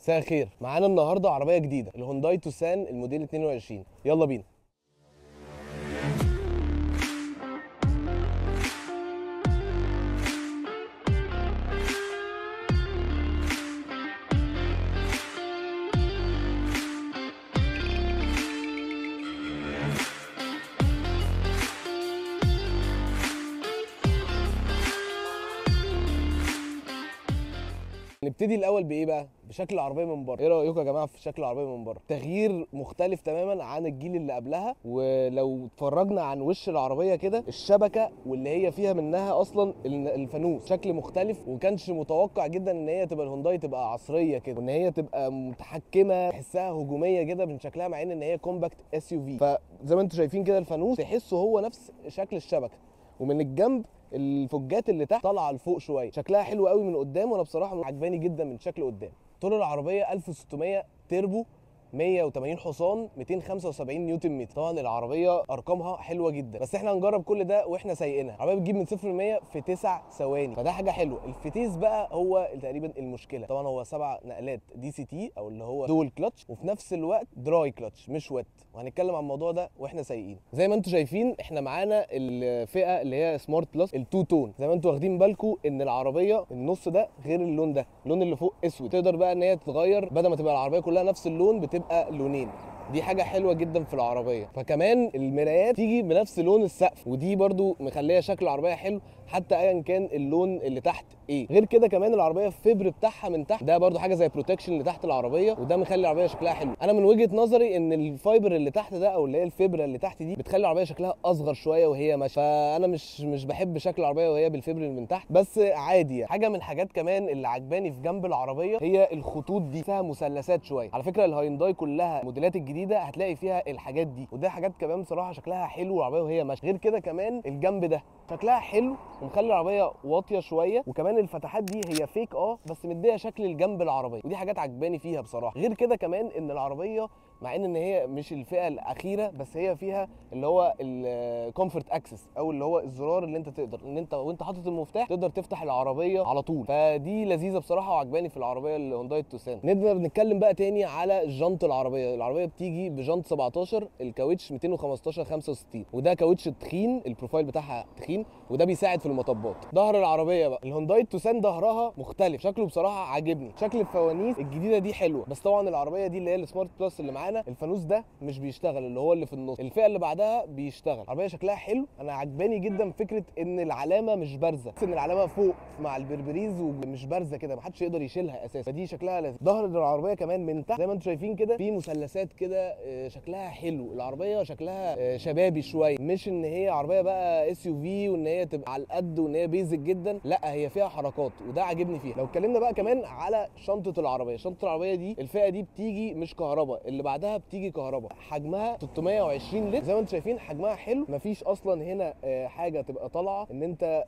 مساء الخير. معانا النهارده عربية جديدة، الهونداي توسان الموديل 22. يلا بينا. نبتدي الاول بايه بقى؟ بشكل العربية من بره. ايه رايكم يا جماعة في شكل العربية من بره؟ تغيير مختلف تماما عن الجيل اللي قبلها. ولو اتفرجنا عن وش العربية كده، الشبكة واللي هي فيها منها اصلا الفانوس، شكل مختلف وكانش متوقع جدا ان هي تبقى الهونداي تبقى عصرية كده، وان هي تبقى متحكمه، تحسها هجومية كده من شكلها، مع ان هي compact SUV. فزي ما انتم شايفين كده الفانوس تحسه هو نفس شكل الشبكة، ومن الجنب الفجات اللي تحت طالعه لفوق شوية، شكلها حلو قوي من قدام، وانا بصراحة عجباني جدا من شكل قدام. طول العربية 1600 تربو، 180 حصان، 275 نيوتن متر. طبعا العربية ارقامها حلوة جدا، بس احنا هنجرب كل ده واحنا سايقينها. العربية بتجيب من 0 ل 100 في 9 ثواني، فده حاجة حلوة. الفتيس بقى هو تقريبا المشكلة. طبعا هو 7 نقلات DCT او اللي هو dual clutch، وفي نفس الوقت dry clutch مش wet، وهنتكلم عن الموضوع ده واحنا سايقين. زي ما انتم شايفين احنا معانا الفئة اللي هي Smart Plus ال two tone. زي ما انتم واخدين بالكم ان العربية النص ده غير اللون ده، اللون اللي فوق اسود، تقدر بقى ان هي تتغير، بدل ما تبقى العربية كلها نفس اللون بتبقى لونين. دي حاجة حلوة جدا في العربية. فكمان المرايات تيجي بنفس لون السقف، ودي برضو مخليه شكل العربية حلو حتى ايا كان اللون اللي تحت ايه. غير كده كمان العربية ال fiber بتاعها من تحت ده برضو حاجة زي protection اللي تحت العربية، وده مخلي العربية شكلها حلو. انا من وجهه نظري ان ال fiber اللي تحت ده او اللي هي الفبره اللي تحت دي بتخلي العربية شكلها اصغر شوية وهي ماشية، فانا مش بحب شكل العربية وهي بال fiber اللي من تحت، بس عادي يعني. حاجة من الحاجات كمان اللي عجباني في جنب العربية هي الخطوط دي، فيها مثلثات شوية. على فكرة الهيونداي كلها موديلات الجديدة هتلاقي فيها الحاجات دي، وده حاجات كمان بصراحة شكلها حلو العربية وهي ماشية. غير كده كمان الجنب ده شكلها حلو ومخلي العربية واطية شوية، وكمان الفتحات دي هي fake بس مديه شكل الجنب العربية، ودي حاجات عجباني فيها بصراحة. غير كده كمان ان العربية مع ان هي مش الفئة الاخيرة، بس هي فيها اللي هو ال comfort access او اللي هو الزرار اللي انت تقدر ان انت وانت حاطط المفتاح تقدر تفتح العربية على طول، فدي لذيذة بصراحة وعجباني في العربية الهونداي توسان. نقدر نتكلم بقى تاني على جنط العربية. العربية بتيجي بجنط 17، الكاوتش 215 65، وده كاوتش تخين، ال profile بتاعها تخين، وده بيساعد في المطبات. ظهر العربية بقى الهونداي توسان ظهرها مختلف، شكله بصراحة عاجبني. شكل الفوانيس الجديدة دي حلوة، بس طبعا العربية دي اللي هي ال Smart Plus اللي معانا الفانوس ده مش بيشتغل، اللي هو اللي في النص. الفئة اللي بعدها بيشتغل. العربية شكلها حلو، انا عجباني جدا فكرة ان العلامة مش بارزة، ان العلامة فوق مع البربريز ومش بارزة كده، محدش يقدر يشيلها اساسا، فدي شكلها لذيذ. ظهر العربية كمان من تحت زي ما انتم شايفين كده في مثلثات كده، شكلها حلو. العربية شكلها شبابي شوية، مش ان هي عربية بقى SUV وان هي تبقى على القد وان هي basic جدا، لا هي فيها حركات وده عاجبني فيها. لو اتكلمنا بقى كمان على شنطه العربية، شنطه العربية دي الفئة دي بتيجي مش كهرباء، اللي بعدها بتيجي كهرباء. حجمها 620 لتر، زي ما انتم شايفين حجمها حلو، مفيش اصلا هنا حاجة تبقى طالعه ان انت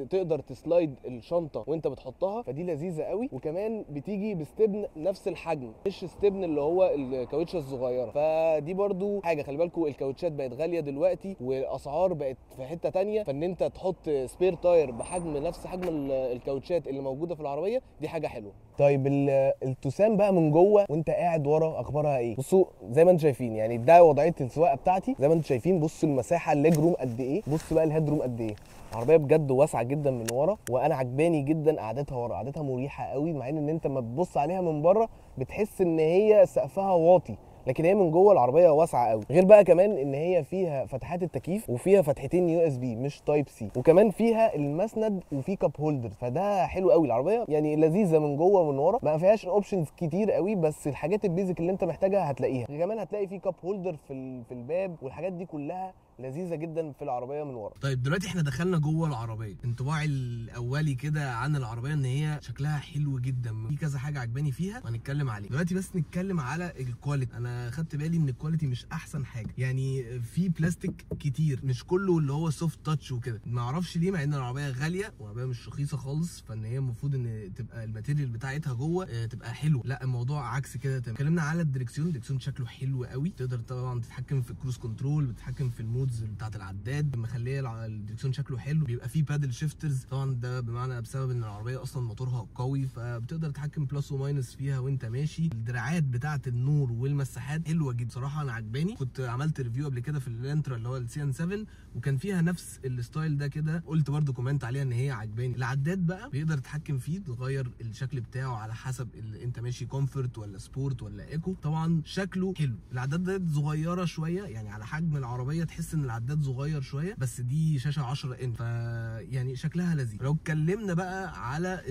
تقدر ت slide الشنطة وانت بتحطها، فدي لذيذة قوي. وكمان بتيجي بستبن نفس الحجم، مش ستبن اللي هو الكاوتشه الصغيرة، فدي برضو حاجة. خلي بالكم الكاوتشات بقت غالية دلوقتي والاسعار بقت في حتة ثانية، فان انت تحط spare tire بحجم نفس حجم الكاوتشات اللي موجودة في العربية دي حاجة حلوة. طيب التوسان بقى من جوه وانت قاعد ورا اخبارها ايه؟ بصوا زي ما انتم شايفين، يعني ده وضعية السواقة بتاعتي زي ما انتم شايفين. بصوا المساحة ال leg room قد ايه، بصوا بقى ال head room قد ايه. العربية بجد واسعة جدا من ورا، وانا عجباني جدا قعدتها ورا، قعدتها مريحه قوي، مع ان انت ما تبص عليها من بره بتحس ان هي سقفها واطي، لكن هي من جوه العربية واسعة قوي. غير بقى كمان ان هي فيها فتحات التكييف وفيها فتحتين USB مش Type C، وكمان فيها المسند وفي cup holder، فده حلو قوي. العربية يعني لذيذة من جوه ومن ورا، ما فيهاش options كتير قوي، بس الحاجات ال basic اللي انت محتاجها هتلاقيها. كمان هتلاقي في cup holder في الباب، والحاجات دي كلها لذيذة جدا في العربية من ورا. طيب دلوقتي احنا دخلنا جوه العربية، انطباعي الاولي كده عن العربية ان هي شكلها حلو جدا، في كذا حاجة عجباني فيها وهنتكلم عليه دلوقتي. بس نتكلم على ال quality. انا خدت بالي ان ال quality مش احسن حاجة، يعني في بلاستيك كتير، مش كله اللي هو soft touch وكده، ما اعرفش ليه، مع ان العربية غالية وعربية مش رخيصة خالص، فان هي المفروض ان تبقى ال material بتاعتها جوه تبقى حلوة، لا الموضوع عكس كده. تمام. اتكلمنا على الدركسيون، الدركسيون شكله حلو قوي، تقدر طبعا تتحكم في ال cruise control، بتتحكم في ال mode modes بتاعت العداد، مخليه الدركسيون شكله حلو. بيبقى فيه paddle shifters، طبعا ده بمعنى بسبب ان العربية اصلا موتورها قوي، فبتقدر تتحكم plus و minus فيها وانت ماشي. الدراعات بتاعه النور والمساحات حلوة جدا صراحة، انا عجباني. كنت عملت review قبل كده في الانترا اللي هو ال CN 7، وكان فيها نفس ال style ده كده، قلت برده comment عليها ان هي عجباني. العداد بقى بيقدر يتحكم فيه، تغير الشكل بتاعه على حسب اللي انت ماشي، comfort ولا sport ولا eco. طبعا شكله حلو. العداد ده صغيرة شوية يعني على حجم العربية، تحس ان العداد صغير شوية، بس دي شاشة 10 انش، فيعني شكلها لذيذ. لو اتكلمنا بقى على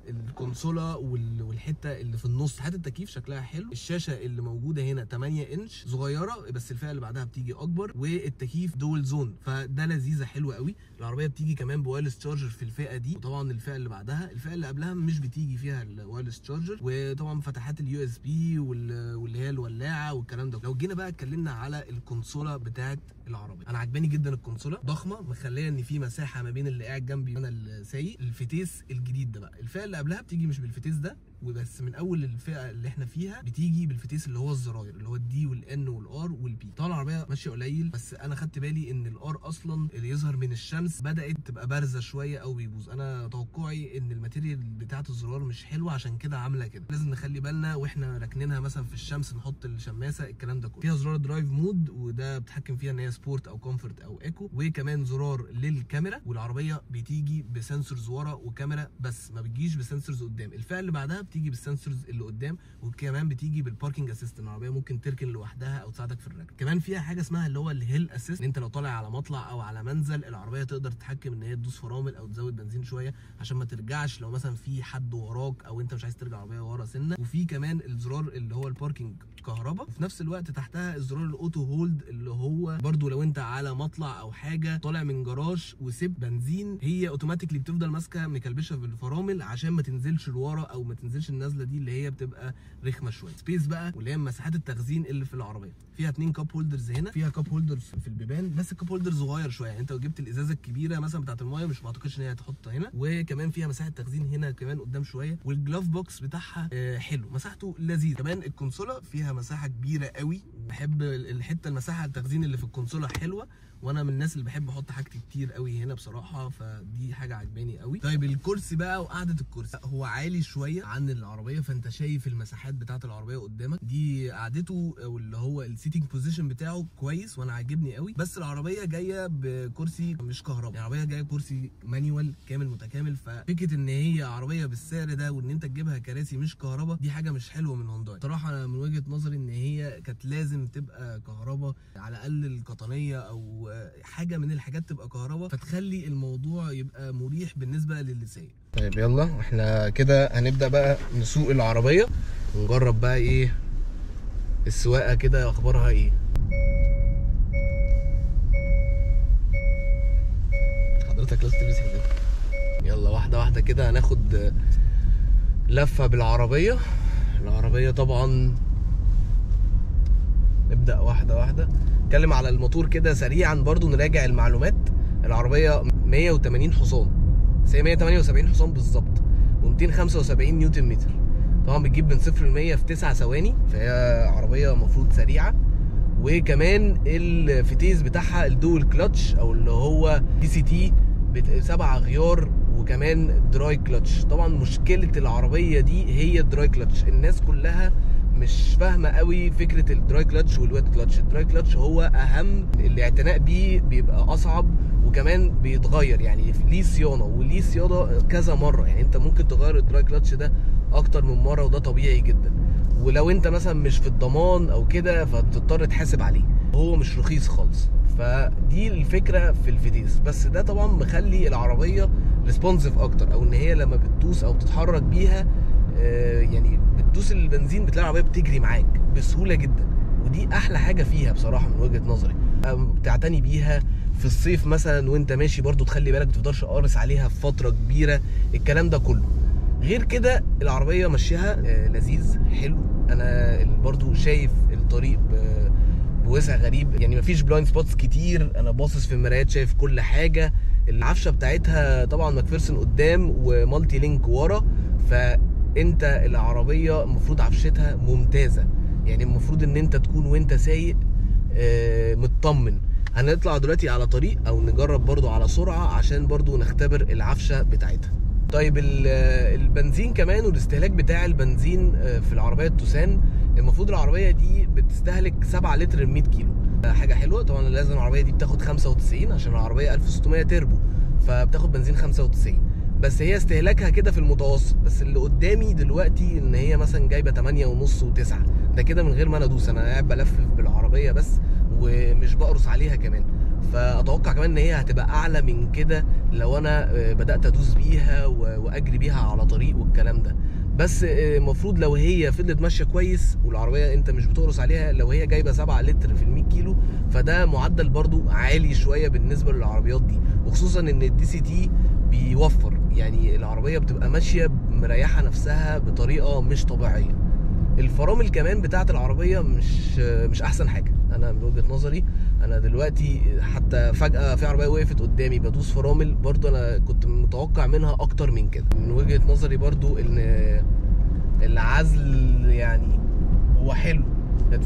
الكونسوله والحتة اللي في النص، حتة التكييف شكلها حلو. الشاشة اللي موجودة هنا 8 انش صغيرة، بس الفئة اللي بعدها بتيجي اكبر، والتكييف dual zone، فده لذيذة حلوة قوي. العربية بتيجي كمان ب wireless charger في الفئة دي، وطبعا الفئة اللي بعدها، الفئة اللي قبلها مش بتيجي فيها ال wireless charger، وطبعا فتحات ال USB واللي هي الولاعه والكلام ده. لو جينا بقى اتكلمنا على الكونسوله بتاعه العربية، انا عجباني جدا الكونسوله، ضخمة، مخليه ان في مساحة ما بين اللي قاعد جنبي وانا السايق. الفتيس الجديد ده بقى، الفئة اللي قبلها بتيجي مش بالفتيس ده وبس، من اول الفئة اللي احنا فيها بتيجي بالفتيس اللي هو الزراير، اللي هو ال D وال N وال R وال P. طبعا العربية ماشية قليل، بس انا خدت بالي ان ال R اصلا اللي يظهر من الشمس بدات تبقى بارزة شوية او بيبوظ. انا توقعي ان ال material بتاعه الزرار مش حلوة، عشان كده عامله كده. لازم نخلي بالنا واحنا راكنينها مثلا في الشمس، نحط الشماسه، الكلام ده كله. فيها زرار drive mode، وده بتحكم فيها ان هي sport او comfort او eco، وكمان زرار للكاميرا. والعربية بتيجي ب sensors ورا وكاميرا بس، ما بتجيش ب sensors قدام. الفئة اللي بعدها بتيجي بال sensors اللي قدام، وكمان بتيجي بال parking assist، العربية ممكن تركن لوحدها او تساعدك في الركن. كمان فيها حاجة اسمها اللي هو ال hill assist، ان انت لو طالع على مطلع او على منزل العربية تقدر تتحكم ان هي تدوس فرامل او تزود بنزين شوية عشان ما ترجعش لو مثلا في حد وراك او انت مش عايز ترجع العربية ورا سنة. وفي كمان الزرار اللي هو ال parking كهرباء، وفي نفس الوقت تحتها الزرار ال auto hold، اللي هو برده لو انت على مطلع او حاجة طالع من جراج وسيب بنزين، هي automatically بتفضل ماسكه مكلبشه بالفرامل عشان ما تنزلش لورا او ما تنزلش النزله دي اللي هي بتبقى رخمة شوية. space بقى، واللي هي مساحات التخزين اللي في العربية، فيها 2 cup holders هنا، فيها cup holder في البيبان، بس ال cup holder صغير شوية، يعني انت لو جبت الازازه الكبيرة مثلا بتاعه المايه مش ما اعتقدش ان هي هتحط هنا. وكمان فيها مساحة تخزين هنا كمان قدام شوية. وال glove box بتاعها حلو، مساحته لذيذ. كمان الكونسوله فيها مساحة كبيرة قوي، بحب الحتة المساحة التخزين اللي في الكونسوله حلوة، وانا من الناس اللي بحب احط حاجتي كتير قوي هنا بصراحة، فدي حاجة عجباني قوي. طيب الكرسي بقى وقعده الكرسي، هو عالي شوية عن العربية، فانت شايف المساحات بتاعه العربية قدامك. دي قعدته واللي هو ال seating position بتاعه كويس وانا عاجبني قوي. بس العربية جاية بكرسي مش كهرباء، يعني العربية جاية بكرسي manual كامل متكامل، ففكره ان هي عربية بالسعر ده وان انت تجيبها كراسي مش كهرباء دي حاجة مش حلوة من هونداي صراحة. انا من وجهه نظري ان هي كانت لازم تبقى كهرباء، على الاقل القطنيه او حاجة من الحاجات تبقى كهرباء، فتخلي الموضوع يبقى مريح بالنسبة للي سايق. طيب يلا احنا كده هنبدا بقى نسوق العربية ونجرب بقى ايه السواقة كده اخبارها ايه. حضرتك لازم تلبس حزام. يلا واحدة واحدة كده هناخد لفه بالعربية. العربية طبعا نبدا واحدة واحدة. نتكلم على الموتور كده سريعا برضو، نراجع المعلومات. العربية 180 حصان، بس هي 178 حصان بالظبط، و275 نيوتن متر. طبعا بتجيب من 0 ل 100 في 9 ثواني، فهي عربية المفروض سريعة. وكمان الفتيس بتاعها ال dual clutch او اللي هو DCT 7 غيار، وكمان dry clutch. طبعا مشكلة العربية دي هي ال dry clutch، الناس كلها مش فاهمه قوي فكرة ال dry clutch وال wet clutch. ال dry clutch هو اهم، الاعتناء بيه بيبقى اصعب، وكمان بيتغير، يعني ليه صيانة وليه صيانة كذا مرة، يعني انت ممكن تغير ال dry clutch ده اكتر من مرة وده طبيعي جدا. ولو انت مثلا مش في الضمان او كده فبتضطر تحاسب عليه، هو مش رخيص خالص. فدي الفكرة في الفتيس، بس ده طبعا مخلي العربية responsive اكتر، او ان هي لما بتدوس او بتتحرك بيها يعني بتدوس البنزين بتلاقي العربية بتجري معاك بسهولة جدا، ودي احلى حاجة فيها بصراحة من وجهه نظري. بتعتني بيها في الصيف مثلا وانت ماشي برضو تخلي بالك ما تفضلش قارص عليها في فترة كبيرة، الكلام ده كله. غير كده العربية مشيها لذيذ حلو. انا برضو شايف الطريق بوسع غريب، يعني مفيش blind spots كتير، انا باصص في المرايات شايف كل حاجة. العفشه بتاعتها طبعا MacPherson قدام و multi-link ورا، فانت العربية المفروض عفشتها ممتازة، يعني المفروض ان انت تكون وانت سايق مطمن. هنطلع دلوقتي على طريق او نجرب برضو على سرعة عشان برضو نختبر العفشه بتاعتها. طيب البنزين كمان والاستهلاك بتاع البنزين في العربية التوسان، المفروض العربية دي بتستهلك 7 لتر 100 كيلو، حاجة حلوة. طبعا لازم العربية دي بتاخد 95 عشان العربية 1600 تربو، فبتاخد بنزين 95، بس هي استهلاكها كده في المتوسط. بس اللي قدامي دلوقتي ان هي مثلا جايبه 8.5 و9، ده كده من غير ما انا ادوس، انا قاعد بلفف بالعربية بس ومش بقرص عليها كمان. فاتوقع كمان ان هي هتبقى اعلى من كده لو انا بدات ادوس بيها واجري بيها على طريق والكلام ده. بس المفروض لو هي فضلت ماشية كويس والعربية انت مش بتقرص عليها، لو هي جايبه 7 لتر في ال 100 كيلو فده معدل برضو عالي شوية بالنسبة للعربيات دي، وخصوصا ان ال DCT بيوفر، يعني العربية بتبقى ماشية مريحه نفسها بطريقة مش طبيعية. الفرامل كمان بتاعه العربية مش احسن حاجة انا من وجهه نظري. انا دلوقتي حتى فجاة في عربية وقفت قدامي بدوس فرامل، برضو انا كنت متوقع منها اكتر من كده. من وجهه نظري برضو ان العزل يعني هو حلو،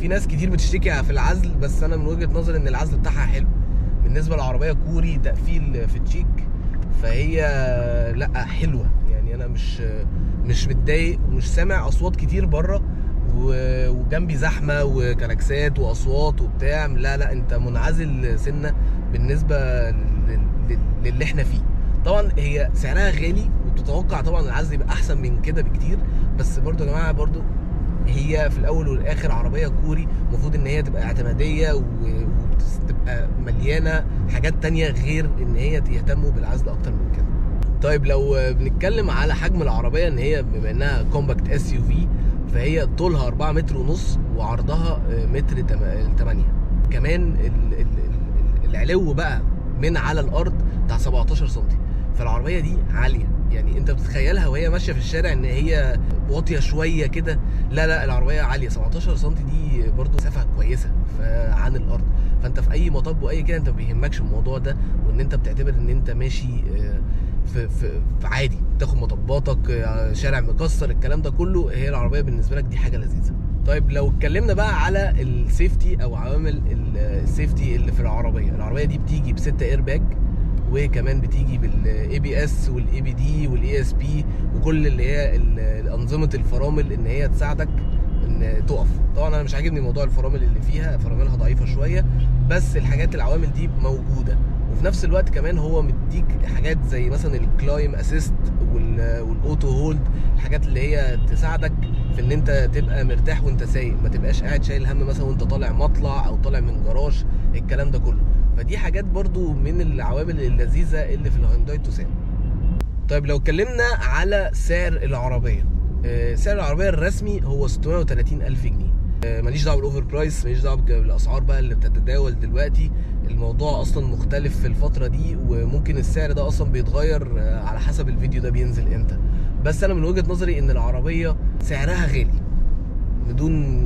في ناس كتير بتشتكي في العزل، بس انا من وجهه نظري ان العزل بتاعها حلو. بالنسبة للعربية كوري تقفيل في تشيك، فهي لا حلوة يعني، انا مش متضايق ومش سامع اصوات كتير بره وجنبي زحمة وكلاكسات واصوات وبتاع، لا لا انت منعزل سنة بالنسبة للي احنا فيه. طبعا هي سعرها غالي وتتوقع طبعا العزل يبقى احسن من كده بكتير، بس برضو يا جماعة برضو هي في الاول والاخر عربية كوري، المفروض ان هي تبقى اعتماديه وتبقى مليانة حاجات تانية غير ان هي يهتموا بالعزل اكتر من كده. طيب لو بنتكلم على حجم العربية، ان هي بما انها compact SUV فهي طولها 4 متر ونص وعرضها متر 8، كمان العلو بقى من على الارض بتاع 17 سم، فالعربيه دي عالية. يعني انت بتتخيلها وهي ماشية في الشارع ان هي واطية شوية كده، لا لا العربية عالية 17 سم، دي برضو مسافة كويسة عن الارض. فانت في اي مطب واي كده انت ما بيهمكش الموضوع ده، وان انت بتعتبر ان انت ماشي في في عادي، تاخد مطباتك، شارع مكسر، الكلام ده كله، هي العربية بالنسبة لك دي حاجة لذيذة. طيب لو اتكلمنا بقى على ال safety او عوامل ال safety اللي في العربية، العربية دي بتيجي ب6 ايرباج، وكمان بتيجي بال ABS وال EBD وال ESP وكل اللي هي انظمة الفرامل ان هي تساعدك ان تقف. طبعا انا مش عاجبني موضوع الفرامل اللي فيها، فراملها ضعيفة شوية، بس الحاجات العوامل دي موجودة. وفي نفس الوقت كمان هو مديك حاجات زي مثلا ال climb assist وال auto hold، الحاجات اللي هي تساعدك في ان انت تبقى مرتاح وانت سايق، ما تبقاش قاعد شايل هم مثلا وانت طالع مطلع او طالع من جراج، الكلام ده كله. فدي حاجات برضو من العوامل اللذيذة اللي في الهيونداي توسان. طيب لو اتكلمنا على سعر العربية، سعر العربية الرسمي هو 630 الف جنيه. ماليش دعوه بال over price، ماليش دعوه بالاسعار بقى اللي بتتداول دلوقتي، الموضوع اصلا مختلف في الفترة دي، وممكن السعر ده اصلا بيتغير على حسب الفيديو ده بينزل امتى. بس انا من وجهه نظري ان العربية سعرها غالي بدون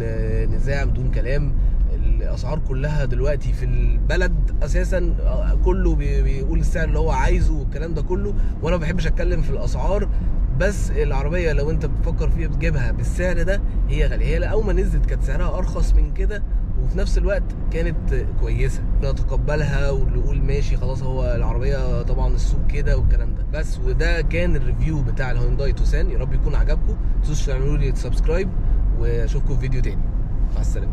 نزاع بدون كلام. الاسعار كلها دلوقتي في البلد اساسا كله بيقول السعر اللي هو عايزه والكلام ده كله، وانا ما بحبش اتكلم في الاسعار. بس العربية لو انت بتفكر فيها بتجيبها بالسعر ده هي غالية. هي اول ما نزلت كانت سعرها ارخص من كده، وفي نفس الوقت كانت كويسة نتقبلها ونقول ماشي خلاص هو العربية طبعا السوق كده والكلام ده. بس وده كان ال review بتاع الهيونداي توسان، يا رب يكون عجبكم. ما تنسوش تعملوا لي subscribe، واشوفكم في فيديو تاني. مع السلامة.